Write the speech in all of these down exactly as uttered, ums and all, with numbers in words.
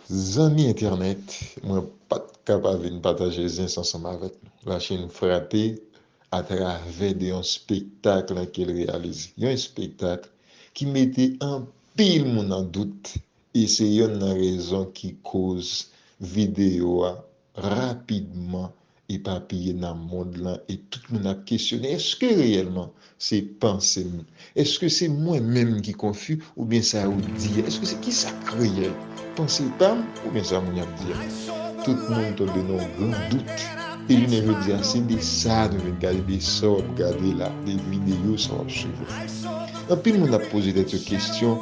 Zanmi entènèt, mwen pa t ka pa vin pataje zens ansanm avèk nou. Lachin frape atravè de yon espektak ke l reyalize. Yon espektak ki mete anpil moun an dout. E se yonn nan rezon ki koz videyo a rapidman epapiye nan mond lan e tout moun ap kesyone, èske reyèlman se panse m? Èske se mwen menm ki konfi oubyen sa yo di a? Èske se kisa k reyèl? Panse pa m oubyen sa moun y ap di a? Tout moun tonbe nan yon gran dout. E jounen jodi a, se de sa nou vin gade, de sa w ap gade la, de videyo sa w ap swiv la. Anpil moun ap poze tèt yo kesyon,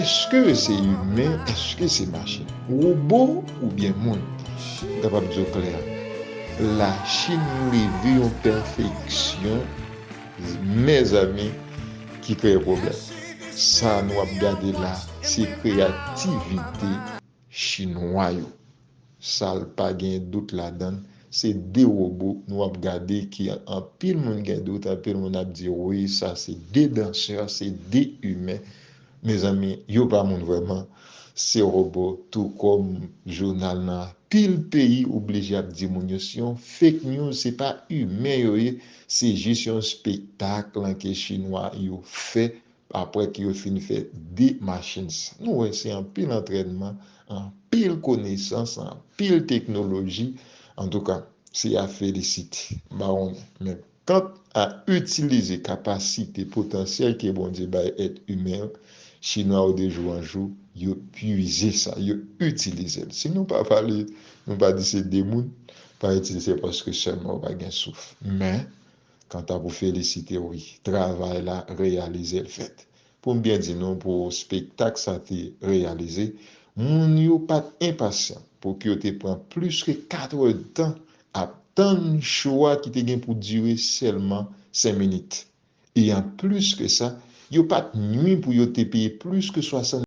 èske se imen, èske se machin? Wobo oubyen moun? M kapab di w klè, Lachin rive yon pèfeksyon, mezanmi, ki kreye pwoblèm. Sa nou ap gade la, se kreyativite chinwa yo. Sa l pa gen dout ladan l, se de wobo nou ap gade ki anpil moun gen dout, anpil moun ap di, wi, sa se de dansè, se de imen. Mezanmi, yo pa moun vrèman, se wobo, tou kòm jounal nan anpil peyi oblije ap di moun yo, se yon fake news, se pa imen yo ye, se jis yon espektak ke chinwa yo fè apre ke yo fin fè de machin sa. Nou wè, se anpil antrènman, anpil konesans, anpil teknoloji. Antouka, se a felisite. Ba w men, men kanta itilize kapasite potansyèl ke Bondye bay èt imen an, chinwa yo de jou an jou, yo pwize sa, yo itilize l. Si nou pa pale, nou pa di se de moun, pa itilize paske sèlman ou pa gen souf. Men, kanta pou felisite, wi, travay la reyalize, l fèt. Pou m byen di nou, pou espektak sa te reyalize, moun yo pa t enpasyan pou ke yo te pran plis ke kat èdtan ap tann cho a ki te gen pou dire sèlman senk minit. E anplis ke sa, yo pa t nwi pou yo te peye plis ke swasanndiz